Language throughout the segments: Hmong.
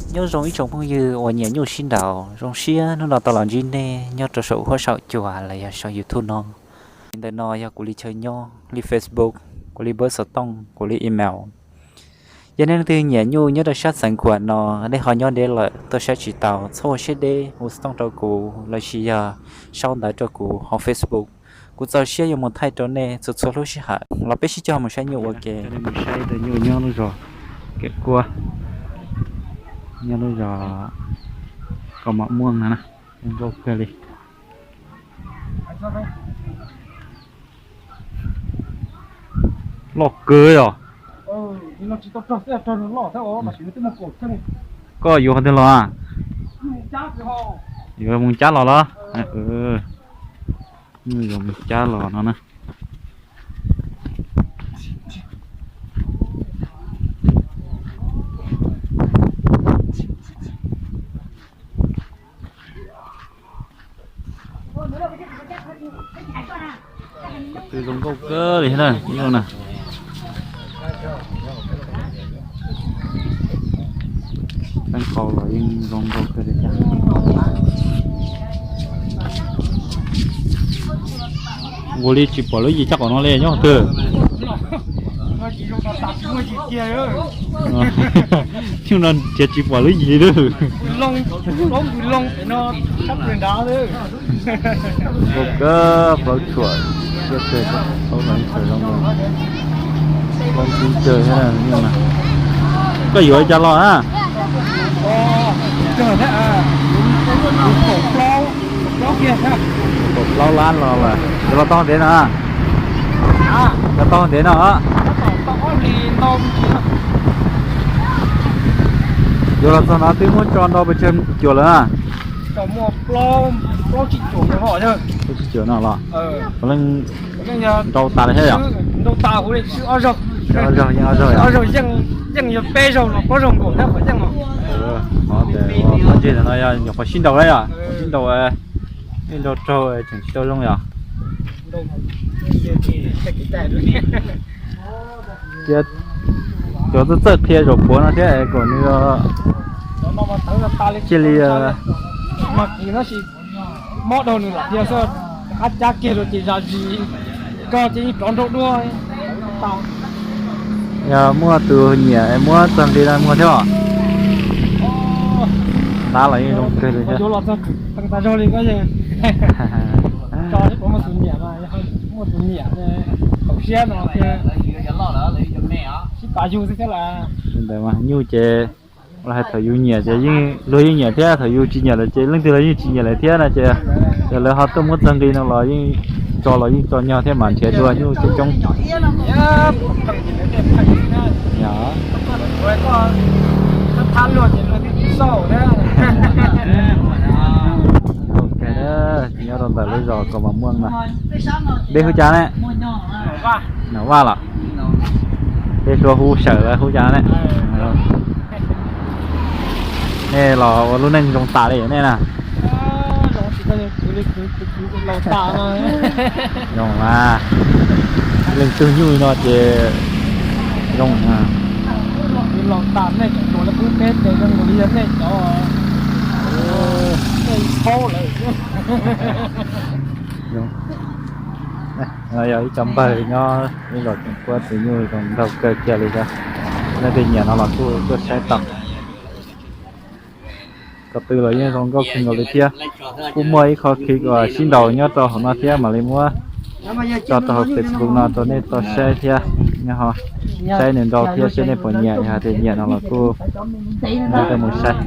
Nyob zoo ib tsoom phooj ywg uas nyiam nyuj sib nraus, zoo siab hnub no tau los ntsib nej nyob rau saum huab saum cua los yog saum YouTube no. Li ntawm no yog kuv li chaw nyob, li Facebook, kuv li npawb xov tooj, kuv li email. Yog nej leej twg nyiam nyuj nyob rau sab Xeev Khuam no, nej ho nyob deb lawm tuaj saib tsis tau, txhob ua siab deb hu xov tooj rau kuv lossis yog sau ntawv rau kuv hauv Facebook. Kuv txaus siab yuav mus thaij rau nej txhua txhua lub sij hawm. Los peb sib cog mus saib nyuj ua ke. Mus saib tus nyuj nyob lub zos Kev Kuab, nyob lub zos Kaus Mom Muaj no na. Zoo nkauj kawg li. Loj kawg os. Koj yuav qhov twg los? Yuav mus cab los los? Yuav mus cab los no na. Tus zoo nkauj kawg li thiab na, ib lub na. Tseeb qhov los yeej zoo nkauj kawg li thiab. Ua li tsis pom lub yim caj qaum no li nyob twg. Thaum no nrhiav tsis pom lub yim li lawm. Zoo kawg, plaub tshuam, plaub hneev txawm zoo, plaub tsib caug thiab na. Koj yuav li cas los na? Kaum plaub lab los lawm, yuav los tau ntev no? Yuav tau ntev no? Yuav los txog no twb muab tso ntau pes tsawg cuam lawm na? Plaub tsib cuam no los? Puav leej nrau tas li thiab yom? Ob zaug, yeej ob zaug, yeej yuav peb zaug los plaub zaug nkaum thiab qhov yeej. Qhov tes ua pov tseg no yog nyuam qhuav sib nraus lawm yom? Qhuav sib nraus, yeej nrau raug tseem tsis tau zoo yom? Cia cov txawj txawj qhia zaum puav no thiab es kom nws cia li mob dhau nws lam tiag xwb, rov qab cab kiag rau ces zam zis, koj ces yeej rov nrau dua. Yog muaj tus nyiam muab txog nqi no muag thiab os. Ntab los yeej zoo kawg li thiab. Yuav los txog teev tas zog li koj yeej tso thiab, puas muaj tus nyiam mas, yog muaj tus nyiam thaum siab no sib pab yug xwb thiab las. Li ntawd mas nyuj ces los hais thaum yus nyiam ces yeej luag yeej nyiam thiab, thaum yus tsis nyiam lawm ces leej twg los yeej tsis nyiam lawm thiab no ces yog lawv ho tuaj muab txog nqi no los yeej tso los yeej tso nyog thiab mas nrhiav dua nyuj coob coob. Nyob rau ntawm lub zos Kaus Mom Muaj no, dej hu cas ne? Nom Vaj los? Dej suav hu sawm lawv hu cas ne? Nej los ua lub neej zoo tas li nej na. Zoo mas, leej twg nyuj no ces zoo. Yog ib co npawg nyob ib zos Tseem Kuab tus nyuj zoo nraug kawg kiag li thiab. Leej twg nyiam no los kuj tuaj saib tau. Ko tw los yeej zoo nkauj kawg nkaus li thiab. Kuj muaj ib qho clip uas sib nraus nyob rau hauv no thiab mam li muab tso rau hauv Facebook no rau nej tau saib thiab. Nyob ho saib nws nraus thiab seb nej puas nyiam, yog hais tias nyiam no los kuj nej mus saib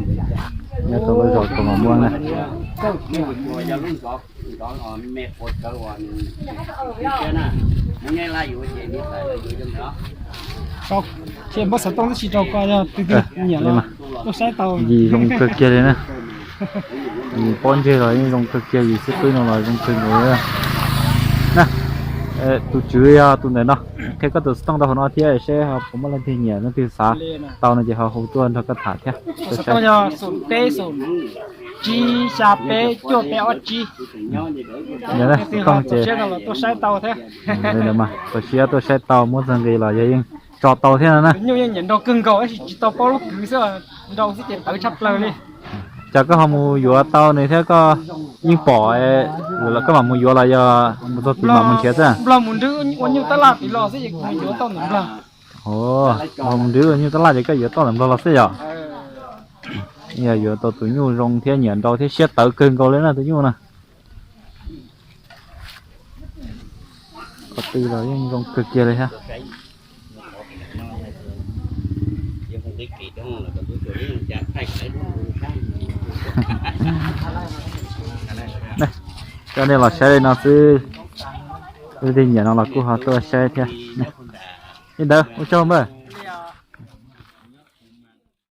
nyob rau lub zos Kaus Mom Muaj na. Muab xov tooj tib si rau koj, yog tus twg nyiam los tuaj saib tau. Yim zoo kawg kiag li na. Yim pob ntseg los yeej zoo kawg kiag, yim xib qwb no los zoo kawg nkaus li na. Tus tswv yog tus ntawm no, qhia koj tus xov tooj rau hauv no thiab seb ho puas muaj leej twg nyiam leej twg xav tau no ces ho hu tuaj nrog koj tham thiab. Xov tooj yog xoom peb xoom tsib xya peb cuaj peb ob tsib. Yog leej twg ho txaus siab no los tuaj saib tau thiab. Txaus siab tuaj saib tau muab txog nqi los yog yeej tso tau thiab no na. Nyuj yeej nyiam nrau kawg nkaus tab sis tsis tau paub lub kwv xwb, nrau xwb ces tawv tshaj plaws li. Cas koj ho mus yuav tau nws thiab koj yeej pom, koj mam mus yuav los yog mus txog tim mam mus nrhiav xwb? Nplog mus nrhiav ua nyuj tab laj tim los xwb ces kuv mus yuav tau ntawm Nplog. Nplog mus nrhiav ua nyuj tab laj ces koj yuav tau ntawm Nplog los xwb yom? Yog yuav tau tus nyuj zoo thiab nyiam nrau thiab siab tawv kawg nkaus li na tus nyuj na. Qhov twg los yeej zoo kawg kiag li thiab. Coj nej los saib li no xwb, leej twg nyiam no los kuj ho tuaj saib thiab. Li ntawd ua tsaug npawg.